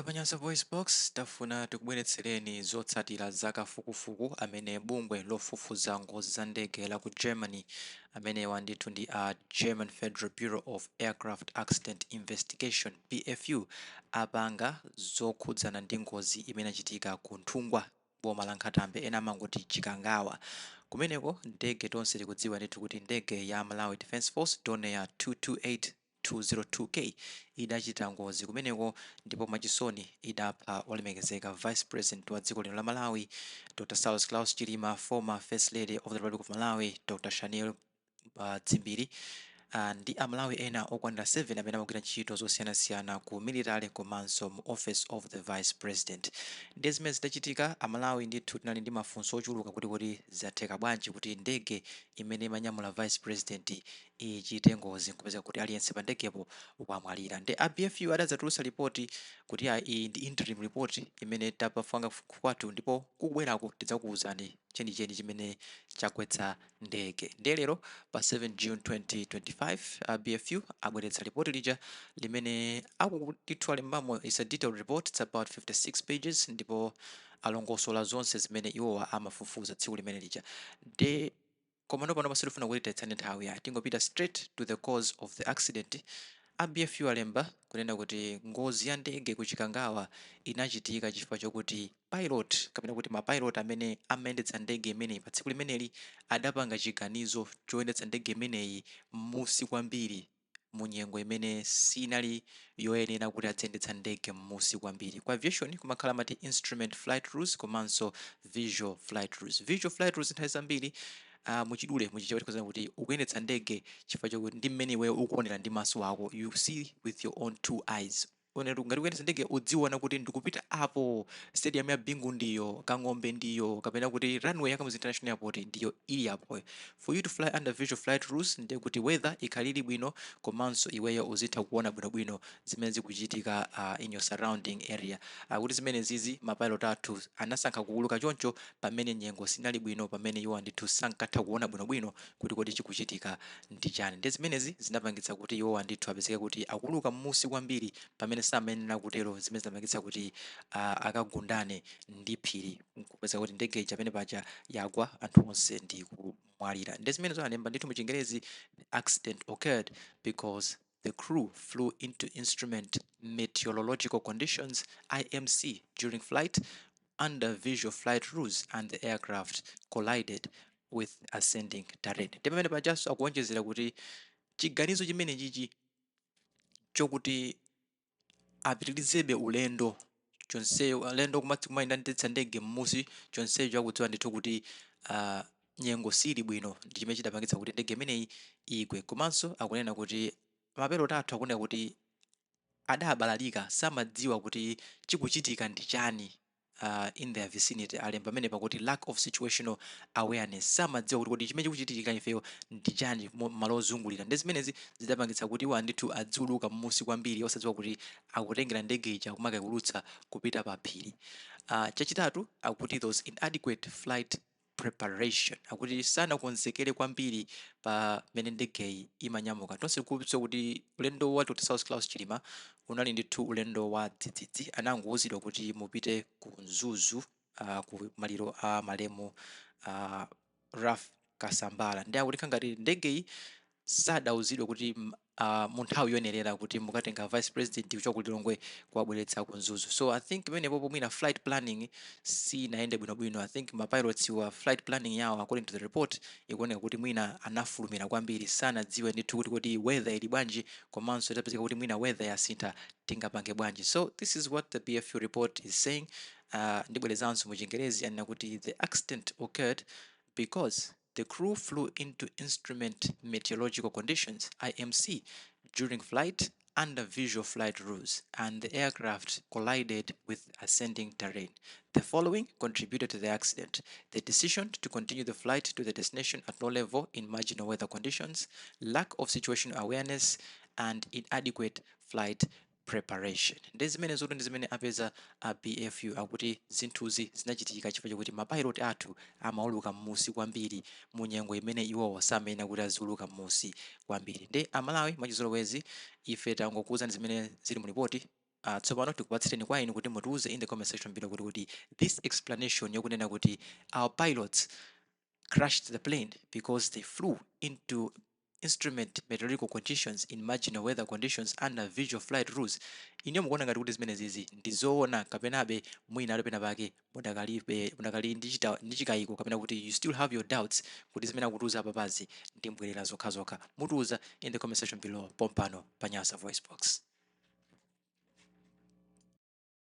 Pa Nyasa Voice Box, tafuna tikubweretsereni zotsatira za kafukufuku amene bungwe lofufuza ngozi za ndege la ku Germany, amenewa ndithu ndi a German Federal Bureau of Aircraft Accident Investigation, BFU, apanga zokhudzana ndi ngozi imene achitika ku Nthungwa, boma la Nkhatambe, ena amangoti Chikangawa. Kumeneko ndege, tonse tikudziwa ndithu kuti ndege ya Malawi Defence Force, Dornier 228 202K, idachita ngozi kumeneko, ndipo mwachisoni idapha olemekezeka Vice President wa dziko lino la Malawi, Dr Saulos Klaus Chilima, former First Lady of the Republic of Malawi, Dr Shanil Dzimbiri, ndi Amalawi ena okwanira 7 amene amagwira ntchito zosiyanasiyana ku military komanso mu Office of the Vice President. Ndi zimene zidachitika, Amalawi ndithu tinali ndi mafunso ochuluka kuti zatheka bwanji kuti ndege imene imanyamula Vice President ichite ngozi, nkupezeka kuti aliyense pa ndegepo wamwalira? Ndi a BFU adadzatulutsa ripoti kuti iyi ndi interim report imene tapanga kwathu, ndipo kukubwerako tidzakuwuzani chenicheni chimene chagwetsa ndege. Ndiye lero pa 7 June 2025, a BFU abweretsa ripoti lija limene akutithu alembamo. It's a detailed report, it's about 56 pages, ndipo alongosola zonse zimene iwowa amafufuza tsiku limene lija. Ndi koma pano pasitifuna kuti titsane nthawi ya, tingopita straight to the cause of the accident. A BFU alemba kunena kuti ngozi ya ndege ku Chikangawa inachitika chifukwa chokuti pilot, kapena kuti mapilot amene amayendetsa ndege imeneyi pa tsiku limeneli, adapanga chiganizo choyendetsa ndege imeneyi m'musi kwambiri mu nyengo imene sinali yoyenera kuti adziyendetsa ndege m'musi kwambiri. Ku aviation kumakhala mati instrument flight rules komanso visual flight rules. Visual flight rules, nthawi zambiri, muchidule, muchichewa tikhoza kuti ukuyendetsa ndege chifukwa chokuti ndi mmene iweyo ukuonera ndi maso ako, you see with your own two eyes. Onera ngati kuyendetsa ndege, udziona kuti ndikupita apo, stadium ya Bingu ndiyo, Kang'ombe ndiyo, kapena kuti runway ya Kamuzu International Airport ndiyo ili apo. For you to fly under visual flight rules, ndiye kuti weather ikhalili bwino komanso iweyo uzitha kuona bwinobwino zimene zikuchitika in your surrounding area. Kuti zimene zizi mapilot athu anasankha kuuluka choncho pamene nyengo sinali bwino, pamene iwo ndithu sankatha kuona bwinobwino kuti kodi chikuchitika ndi chani. Ndi zimenezi zinapangitsa kuti iwo ndithu apezeke kuti akuuluka m'musi kwambiri pamene samayenera kutero, zimene zinapangitsa kuti akagundane ndi phiri, kupeza kuti ndege ija pamene paja yagwa, anthu onse ndi kumwalira. Ndi zimene zonalemba ndithu muchingerezi: "The accident occurred because the crew flew into instrument meteorological conditions, IMC, during flight under visual flight rules and the aircraft collided with ascending terrain." Ndi pamene pajanso akuonjezera kuti chiganizo chimene chichi chokuti apitirizebe ulendo chonseyo, ulendo kumayendetsa ndege m'musi chonseyo akudziwa ndithu kuti nyengo sili bwino, ndi chimene chidapangitsa kuti ndege imeneyi igwe. Komanso akunena kuti mapilot athu akunena kuti adabalalika, samadziwa kuti chikuchitika ndi chani in their vicinity. Alemba pamene pakuti lack of situational awareness, samadziwa kuti kodi chimene chikuchitika ifeyo ndi chani malo ozungulira. Ndi zimenezi zidapangitsa kuti iwo ndithu adziuluka m'musi kwambiri osadziwa kuti akutengera ndege ija kumakayiulutsa kupita pa phiri. Chachitatu akuti those inadequate flight preparation, akuti sanakonzekere kwambiri pamene ndegeyi imanyamuka. Tonse tikudziwa kuti ulendo wa Dr Saulos Klaus Chilima unali ndithu ulendo wa dzidzidzi. Anangouzidwa kuti mupite ku Mzuzu, ku maliro a malemu Ralph Kasambara. Ndi akuti ngati ndegeyi sadauzidwe kuti mu nthawi yoyenerera kuti mukatenga Vice President kuchoka ku Lilongwe kuwabweretsa ku Mzuzu. So I think pamenepopo mwina flight planning sinayende bwinobwino. I think mapilots wa flight planning yawo, according to the report, ikuoneka kuti mwina anafulumira kwambiri, sanadziwe ndithu kuti weather ili bwanji, komanso itapezeka kuti mwina weather yasintha, tingapange bwanji? So this is what the BFU report is saying. Ndibwerezanso mu Chingerezi, anena kuti the accident occurred because the crew flew into instrument meteorological conditions, IMC, during flight under visual flight rules and the aircraft collided with ascending terrain. The following contributed to the accident: the decision to continue the flight to the destination at low level in marginal weather conditions, lack of situational awareness, and inadequate flight preparation. Ndi zimene zoti ndi zimene apeza a BFU, akuti zinthuzi zinachitika chifukwa chokuti mapilot athu amauluka m'musi kwambiri mu nyengo imene iwowo samayenera kuti aziuluka m'musi kwambiri. Ndi Amalawi, mwachizolowezi ife tangokuwuzani zimene zili mu ripoti. Tsopano tikupatsireni kwa inu kuti mutiuze in the comment section below kuti this explanation yokunena kuti our pilots crashed the plane because they flew into instrument meteorological conditions in marginal weather conditions under visual flight rules, inuyo mukuona ngati kuti zimenezizi ndizoona, kapenabe mwina ali pena pake mudakalibe, mudakali ndi chikayiko, kapena kuti you still have your doubts kuti zimene akutiuza apapazi ndi mbwerera zokhazokha? Mutiuza in the comment section below pompano pa Nyasa Voice Box.